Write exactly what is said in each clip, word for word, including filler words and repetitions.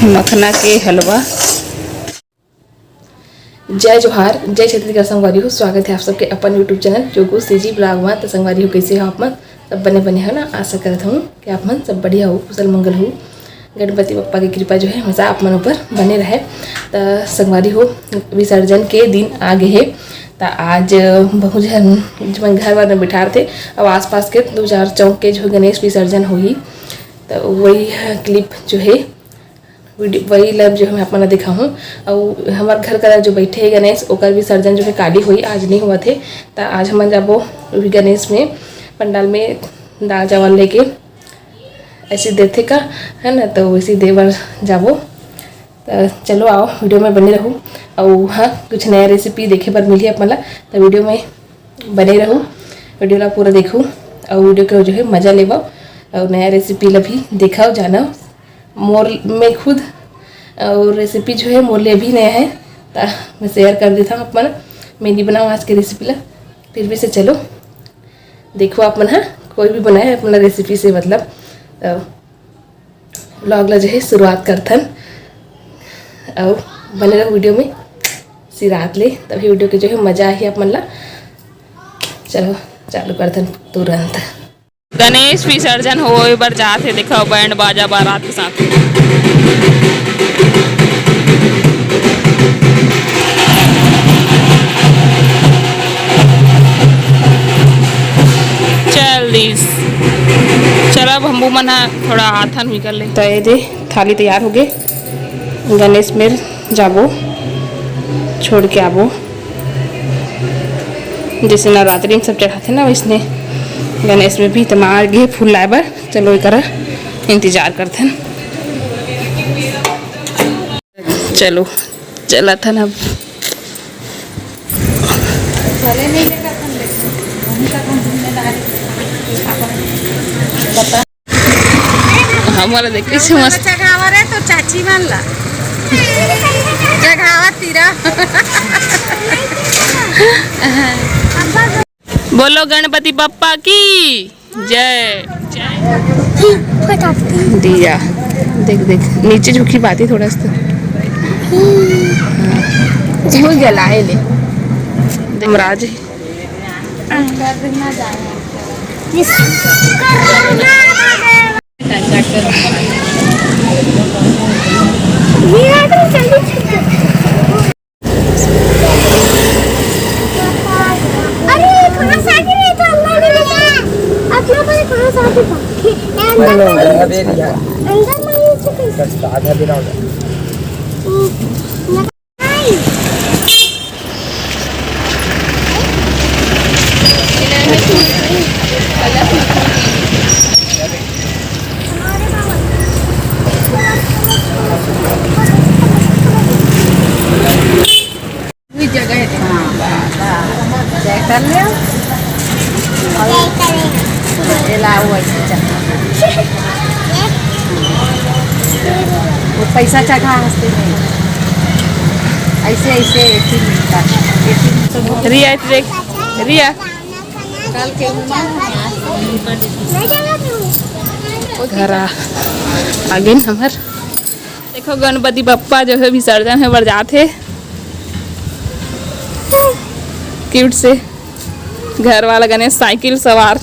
मखना के हलवा। जय जोहार, जय छत्तीसगढ़ संगवारी हो, स्वागत है आप सबके अपन YouTube चैनल जोगो सीजी ब्लॉग में। तो संगवारी हो, कैसे हो आप मन? सब बने बने हो ना? आशा करत हूँ कि आप मन सब बढ़िया हो, कुशल मंगल हो। गणपति बप्पा की कृपा जो है हमेशा आप मन ऊपर बने रहे। तो संगवारी हो, विसर्जन के दिन आ गए है। तो आज बहुत झन जो मन घर वर में बिठार थे, अब आसपास के दो चार चौक के जो गणेश विसर्जन होही, तो वही क्लिप जो है वीडियो, वही लाइव जो है मैं आप मन ला दिखाहूँ। अउ हमर घर करा जो बैठे हे गणेश, ओकर विसर्जन जो है काली होई, आज नहीं हुआ थे। त आज हमन जाबो वही गणेश में, पंडाल में दाल चावल लेके ऐसे देथे का, है ना, तो वैसे दे बर जाबो। त चलो आओ, वीडियो में बने रहू। अउ हाँ, कुछ नया रेसिपी देखे बर मिली आप मन ला, त वीडियो में बने रहू, वीडियो ला पूरा देखू, अउ वीडियो के जो है मजा लेवो, अउ नया रेसिपी ला भी देखो जानो। मोर मैं खुद अउ रेसिपी जो है मोर लिए भी नया है, त मैं शेयर कर देता हूँ आप मन। मैं नहीं बनाऊँ आज के रेसिपी ला, फिर भी से चलो देखो आप मन, हाँ, कोई भी बनाए अपना रेसिपी से, मतलब, अ, व्लॉग ला जो है शुरुआत करथन, अउ बने रहो वीडियो में सिरात ले, तभी वीडियो के जो है मजा आही आप मन ला। चलो चालू करथन तुरंत। गणेश विसर्जन होए बर जात हे, देखो बैंड बाजा बारात के साथ। चल दिस, चल अब हमू मन ह थोड़ा आथन भी कर ले। तो ये दे थाली तैयार हो गए, गणेश मेर जाबो, छोड़ के आबो। जैसे नवरात्रि में सब चढ़ाथे ना, वैसने गणेश में भी तमार गे फूल लाए बर। चलो एकरा इंतजार करथन। चलो चलत हन अब। हमला देख कैसे मस्त। चघावा रे तो चाची मन ला चघावा तीरा। बोलो गणपति बप्पा की जय। दिया देख देख नीचे झुकी बात ही थोड़ा सा। हो गया लाए ले। देमराज। अरे कहाँ से आके रहे तो अंदर में बता। अपना पर कहाँ से आके था? अंदर में अंदर में ही चुके। आधा भी रहा। वो पैसा चढ़ा हंसते नहीं। ऐसे ऐसे एक ही मिनट का, एक ही मिनट। रिया, देख, रिया। घर आ, आगे न हमर। देखो गणपति बप्पा जो है विसर्जन है बर जात है। क्यूट से घर वाला गणेश साइकिल सवार।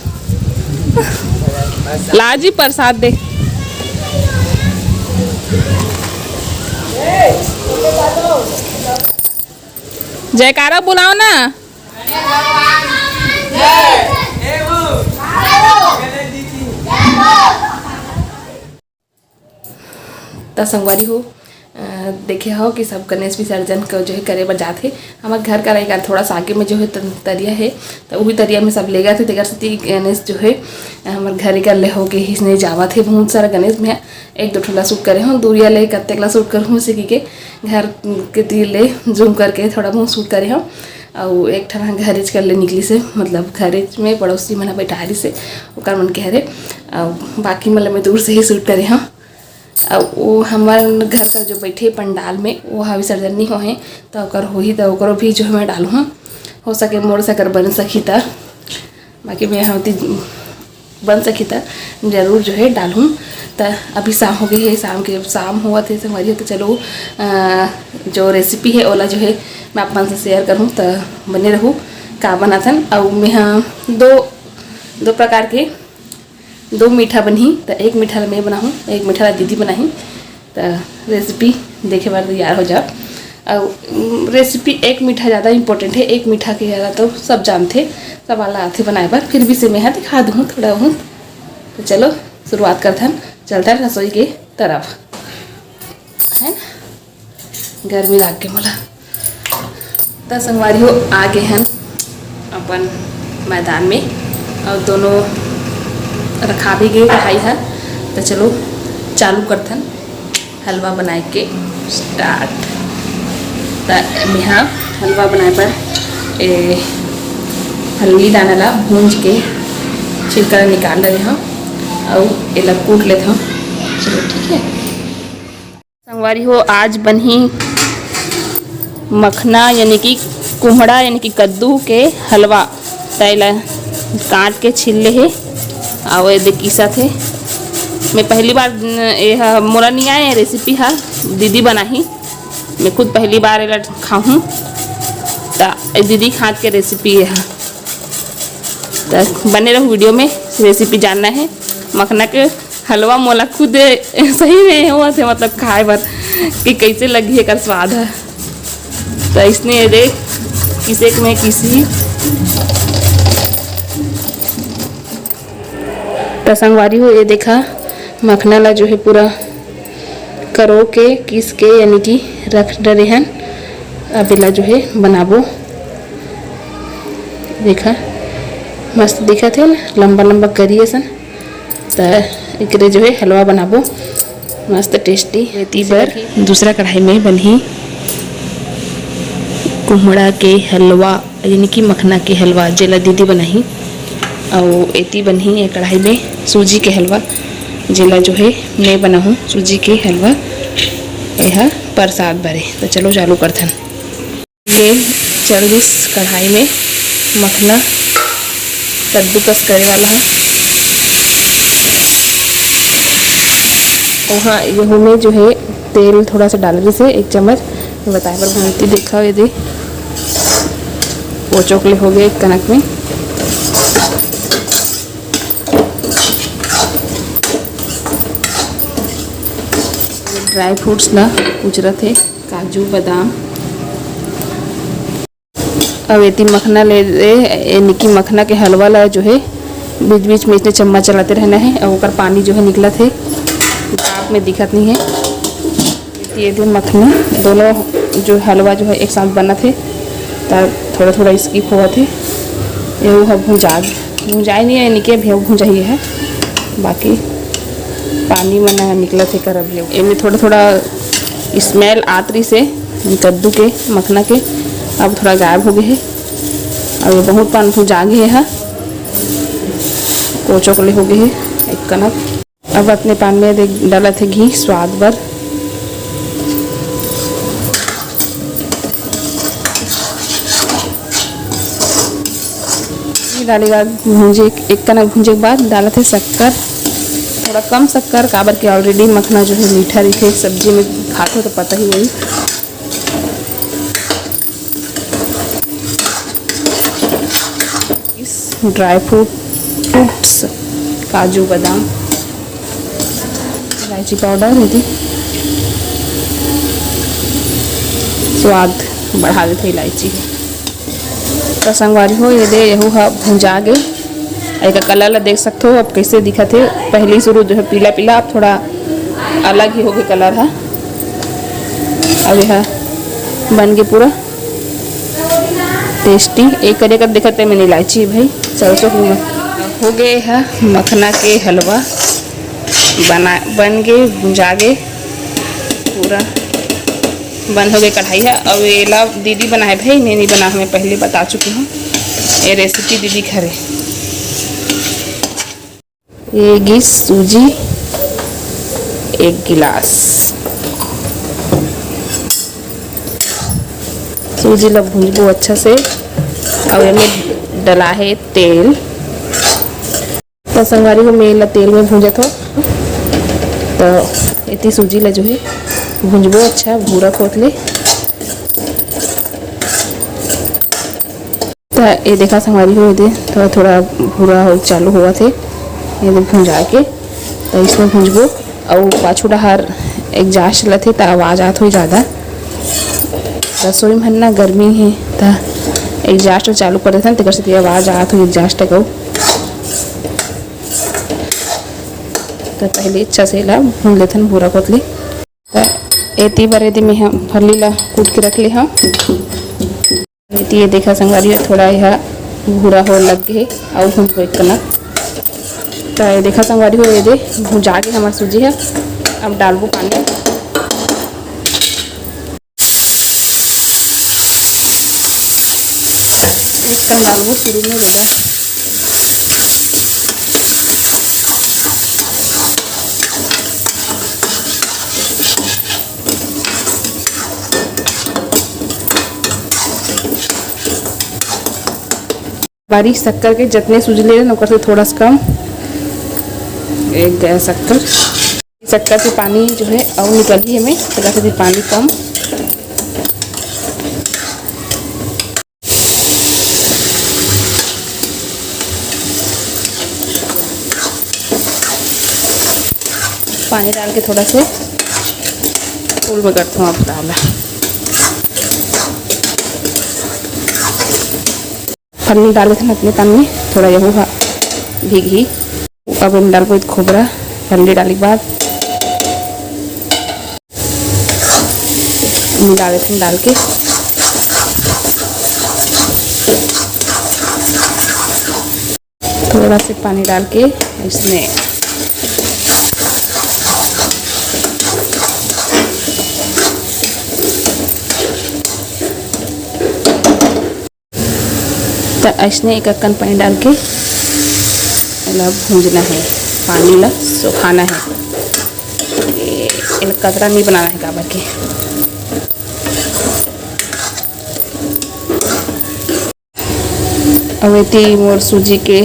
लाजी प्रसाद दे। जयकारा बुलाओ ना। त संगवारी हो, अ, देखे हो कि सब गणेश विसर्जन को जो है करे बर जात हे। हमर घर का रही थोड़ा सा आगे में जो है त-, तरिया है, तो वही तरिया में सब ले गए थे। तेकर सेती गणेश जो है हमर घर कर ले हो के ही नहीं जावत है। बहुत सारा गणेश में एक दो ठोला शूट करे हो, दूरिया ले कत्ते ला शूट कर हो, सीखी के घर के तीर ले जूम करके थोड़ा बहुत शूट करे हो। अउ एक ठन ह घरेच कर ले निकलिस हे, मतलब घरेच में पड़ोसी मन ह बैठा रिस हे, ओकर मन के हरे। अउ बाकी मन ल मैं दूर से ही शूट करे हंव। अउ वो हमर घर कर जो बैठे पंडाल में, वो ह विसर्जन नहीं होहे, त ओकर होही त ओकरो भी जो है मैं डालहूँ, हो सके मोर से अगर बन सकी त। बाकी मैं यहाँ होती बन सकी त जरूर जो है डालहूँ। त अभी शाम हो गई है, शाम के, शाम होवत है संगवारी हो, तो चलो, अ, जो रेसिपी है ओला जो है मैं आप मन से शेयर करूँ, त बने रहू। का बनाथन, अउ मैं हाँ दो, दो प्रकार के, दो मीठा बनही, त एक मीठा ला मैं बनाहूँ, एक मीठा ला दीदी बनाही। त रेसिपी देखे बर तैयार हो जाओ। अउ, उम, रेसिपी एक मीठा ज़्यादा इंपॉर्टेंट है, एक मीठा के ज़्यादा तो सब जानथे, सब आला आथे बनाए बर, फिर भी से मैं हा दिखा दूँ थोड़ा बहुत। तो चलो शुरुआत करथन, चलथन रसोई के तरफ, है ना? गर्मी लाग के मोला। त संगवारी हो, आ गे हन अपन मैदान में, अउ दोनों रखा भी गे कढ़ाई ह। त चलो चालू करथन हलवा बनाए के स्टार्ट। त मेहा हलवा बनाए बर ए हल्दी दाना ला भूंज के छिलका ला निकाल डरे हव, अउ एला कूट लेथव। चलो ठीक है। संगवारी हो, आज बनही मखना यानी कि कुहड़ा यानी कि कद्दू के हलवा। त एला काट के छील ले हे, अउ एदे किसत हे। मैं पहली बार, न, ये ह मोला नहीं आए रेसिपी हा, दीदी बनाही। मैं खुद पहली बार एला खाहूँ, त ए दीदी के हाथ के रेसिपी ये हा। त बने रहू वीडियो में, रेसिपी जानना है मखना के हलवा। मोला खुद सही में होवत हे, मतलब खाए बर कि कैसे लगी एकर स्वाद ह। त इसने ये देख, किसे में किसी। त संगवारी हो, ये देखा मखना ला जो है पूरा करो के, किस के, यानी कि रख डरे हन। अब एला जो है बनाबो। देखा, मस्त दिखत हे ना, लंबा लंबा करी असन। त एकरे जो है हलवा बनाबो, मस्त टेस्टी। एती बर दूसरा कढ़ाई में बनही कुहड़ा के हलवा, यानी कि मखना के हलवा, जेला दीदी बनाही। अउ एती बनही ये कढ़ाई में सूजी के हलवा, जेला जो है मैं बनाहूँ सूजी के हलवा। एहा प्रसाद बरे। त चलो चालू करथन। तेल चढ़ गिस कढ़ाई में, मखना कद्दूकस करे वाला है। वहाँ यहू में जो है तेल थोड़ा सा डाल गिस है, एक चम्मच। बताए बर घंटी देखा, ये दे वो चोकले हो गए एक कनक में। ड्राई फ्रूट्स ला कुचरत हे, काजू, बादाम। अब एती मखना ले, ए, यानी कि मखना के हलवा ला जो है बीच बीच में इसने चम्मच चलाते रहना है, और ओकर पानी जो है निकलत है, आप में दिखत नहीं है। ये दे मखना दोनों जो हलवा जो है एक साथ बनत हे, त थोड़ा थोड़ा स्किप होवत हे। ये वो ह भुंजा, भुंजाए नहीं है, यानी कि अभी वो भुंजाही है, बाकी पानी मन निकलत हे कर अभी। एमे थोड़ा थोड़ा स्मेल आत रही से कद्दू के, मखना के, अब थोड़ा गायब हो गए है। अब ये बहुत पान भुंजा गए है, कोचोकले हो गए है एक कनक। अब अतने पान में देख, डालत हे घी स्वाद बर। घी डाले के बाद भूंजे, एक कनक भूंजे के बाद डालत हे शक्कर, थोड़ा कम शक्कर, काबर के already मखना जो है मीठा रहिथे, सब्जी में खाथो तो पता ही होही। इस ड्राई फ्रूट, फ्रूट्स, काजू, बादाम, इलायची पाउडर, ये दे स्वाद बढ़ा देथे इलायची के। त संगवारी हो, ये दे यहू ह भुंजा गे। एकर कलर ला देख सकथो, अब कैसे दिखत हे। पहली शुरू जो है पीला पीला, अब थोड़ा अलग ही हो गए कलर ह। अब यह बन के पूरा टेस्टी। एक करे कर देखत हे, मैंने इलायची भाई सरसों की मत हो गए है मखना के हलवा बना, बन के भुंजा के पूरा बंद हो गए कढ़ाई है। अब एला दीदी बनाए भाई, मैं नहीं बना, मैं पहले बता चुकी हूँ, ये रेसिपी दीदी घरे। ये गिस सूजी एक गिलास। सूजी ला भूंजबो अच्छा से, अउ एमे डला है तेल। त संगवारी हो, मैं एला तेल में भूंजत हो। त एती सूजी ला जो है भूंजबो अच्छा भूरा खोत ले। त ये देखा संगवारी हो, ये दे थोड़ा थोड़ा भूरा हो चालू होवत हे, ये दे भुंजा के। त इसमें भूंजबो अउ पाछू डहार exhaust चलत हे, त आवाज आत होही ज्यादा। रसोई में ना गर्मी हे, त exhaust चालू कर देथन, तेकर सेती आवाज आत होही exhaust के। त पहले अच्छा से एला भून लेथन भूरा खोत ले। त एती बर एदे मेंहा फल्ली ला कूट के रख ले हंव। एती ये देखा संगवारी हो, थोड़ा एहा भूरा हो लग गे हे, अउ भूंजबो एक कना। त ये देखा संगवारी हो, ये दे भुंजा गे हमर सूजी ह। अब डालबो पानी। एक कन डालबो शुरू में जादा। बारीक शक्कर के जतने सूजी ले लेन, ओकर से थोड़ा सा कम एक गया शक्कर। शक्कर से पानी जो है अउ निकलही एमे, तेकर से पानी कम। पानी डाल के थोड़ा से फूल में करथों अब दाल। फल्ली डाले थे अपने पानी में, थोड़ा यहू हा भीगही। अब एमे डालबो खोबरा, फल्ली डाले के बाद मिला देथन डाल के, थोड़ा से पानी डाल के इसमें त अइसने एक अक्कन पानी डाल के एला भूंजना हे, पानी ला सुखाना हे। ये, एला कतरा नहीं बनाना है काबर के। अउ एती मोर सूजी के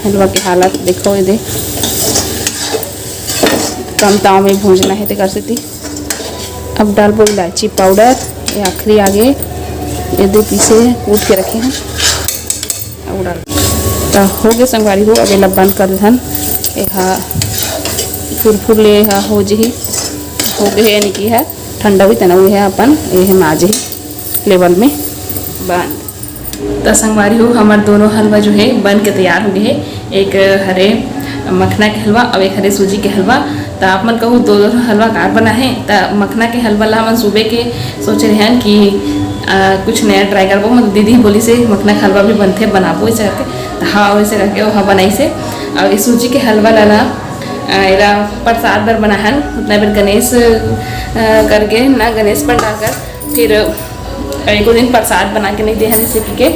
हलवा के हालत देखो, ये दे कम ताव में भूंजना हे तेकर सेती। अब डालबो इलायची पाउडर, ये आखिरी आगे, ये दे पीसे कूट के रखे हैं, अब डाल। त हो गे संगवारी हो, अब एला बंद कर देथन। एहा फुरफुर ले एहा हो जही, हो गे हे, यानी कि एहा ठंडा होही, तना एहा अपन एहे में आ जही लेवल में बंद। त संगवारी हो, हमर दोनों हलवा जो है बन के तैयार हो गए है। एक हरे मखना के हलवा अउ एक हरे सूजी के हलवा। त आप मन कहू दो, दो हलवा कार बना है। त मखना के हलवा ला हमन सुबह के सोचे रहन कि आ, कुछ नया ट्राई करबो। मतलब दीदी बोली से मखना के हलवा भी बनथे, बनाबो ऐसे करके। त हाँ, वैसे करके ओहा बनाई से। अउ ये सूजी के हलवा ला ना, आ, एला प्रसाद बर बनाहन, उतना बेर गणेश आ, करके ना, गणेश पंडाल कर, फिर एको दिन प्रसाद बना के नहीं देहन, जैसे कि के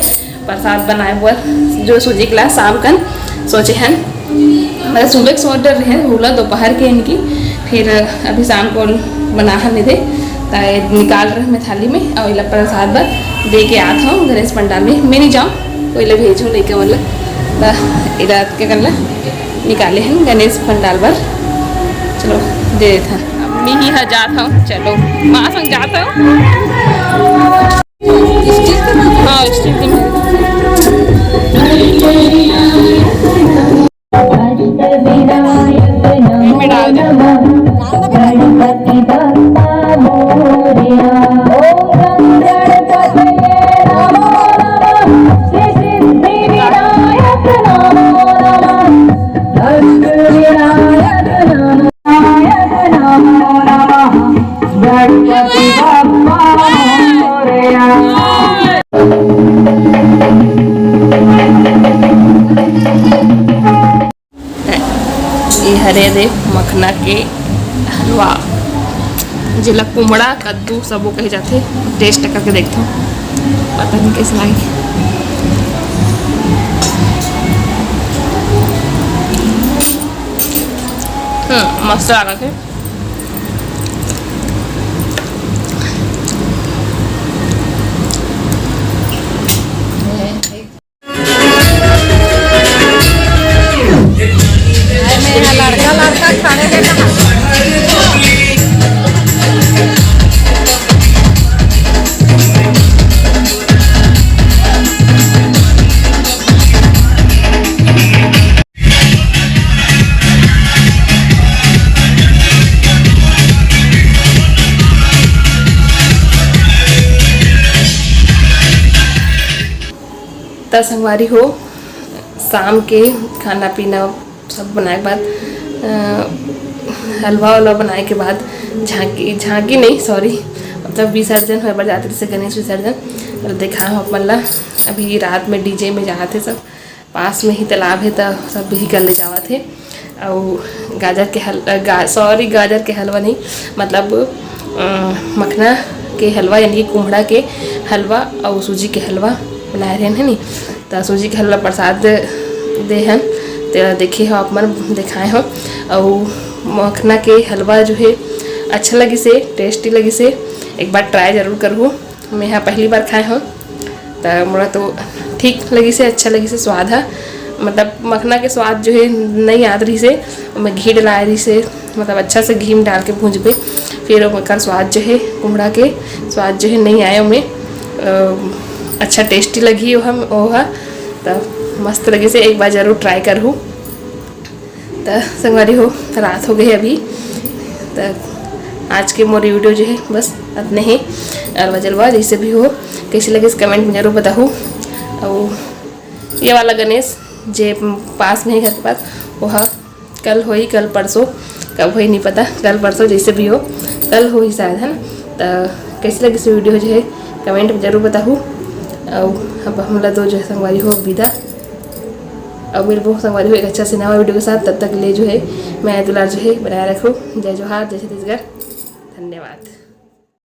प्रसाद बनाए बर जो सूजी के ला शाम कन सोचे हन। मतलब सुबह के सोच डर रहे, भूला दोपहर के इनकी, फिर अभी शाम को बनाहन नहीं दे, त निकाल रहे मैं थाली में, अउ एला प्रसाद बर दे के आत हूँ गणेश पंडाल में। मैं नहीं जाऊँ, कोई ला भेजूँ लइका मन ला। त एला के कर ला निकाले हन गणेष पंडाल बर। चलो, दे देथन। अम्मी ही ह जात हव, चलो, माँ संग जात हव। हाँ, स्टील के में। में डाल दे। ये हरे दे मखना के हलवा, जेला कुमड़ा कद्दू सबो कहे जाथे। टेस्ट करके देखथों, पता नहीं कैसे लागे। हम्म, मस्त लागत हे। संगवारी हो, शाम के खाना पीना सब बनाए के बाद, अ, हलवा उलवा बनाए के बाद झांकी, झांकी नहीं, सॉरी, मतलब विसर्जन होए बर जात रहिसे, गणेश विसर्जन। अउ देखा हो अपन ला, अभी रात में डीजे में जात हे सब, पास में ही तालाब हे, त सब ही कर ले जावत हे। अउ गाजर के हल-, अ, गा-, सॉरी, गाजर के हलवा नहीं, मतलब, अ, मखना के हलवा, यानी कि कुम्हड़ा के हलवा अउ सूजी के हलवा बनाए रहेन, हे नी। त सूजी के हलवा प्रसाद दे हन, त देखे हो आप मन, देखाए हो। अउ मखना के हलवा जो हे, अच्छा लगिसे, टेस्टी लगिसे, एक बार ट्राई जरूर करहू। मैं हा पहली बार खाए हो, त मोला तो ठीक लगिसे, अच्छा लगिसे स्वाद हा। मतलब मखना के स्वाद जो हे नइ आत रहिसे, ओमे घी डलाए रहिसे, मतलब अच्छा से घी में डाल के भूंजबे, फिर ओकर स्वाद जो हे, कुम्हड़ा के स्वाद जो हे नइ आए ओमे। अ, अच्छा टेस्टी लगही ओहा, ओहा त मस्त लगिसे, एक बार जरूर ट्राई करहू। त संगवारी हो, रात हो गए अभी। त आज के मोर वीडियो जो हे बस अतने हे। अउ बजलवा जैसे भी हो, कैसे लगिस कमेंट में जरूर बताहू। अउ ये वाला गणेश जे पास में ही घर के पास, वो हा कल होई, कल परसों, कब होई नहीं पता, कल परसों जैसे भी हो, कल होई शायद, है ना। त कैसे लगिस वीडियो जो हे कमेंट में जरूर बताहू। अउ अब हमला दो जो हे संगवारी हो विदा। अउ मिलबो संगवारी हो एक अच्छा से नवा वीडियो के साथ। तब तक ले जो हे मया दुलार जो हे बनाए रखो। जय जोहार, जय छत्तीसगढ़, धन्यवाद।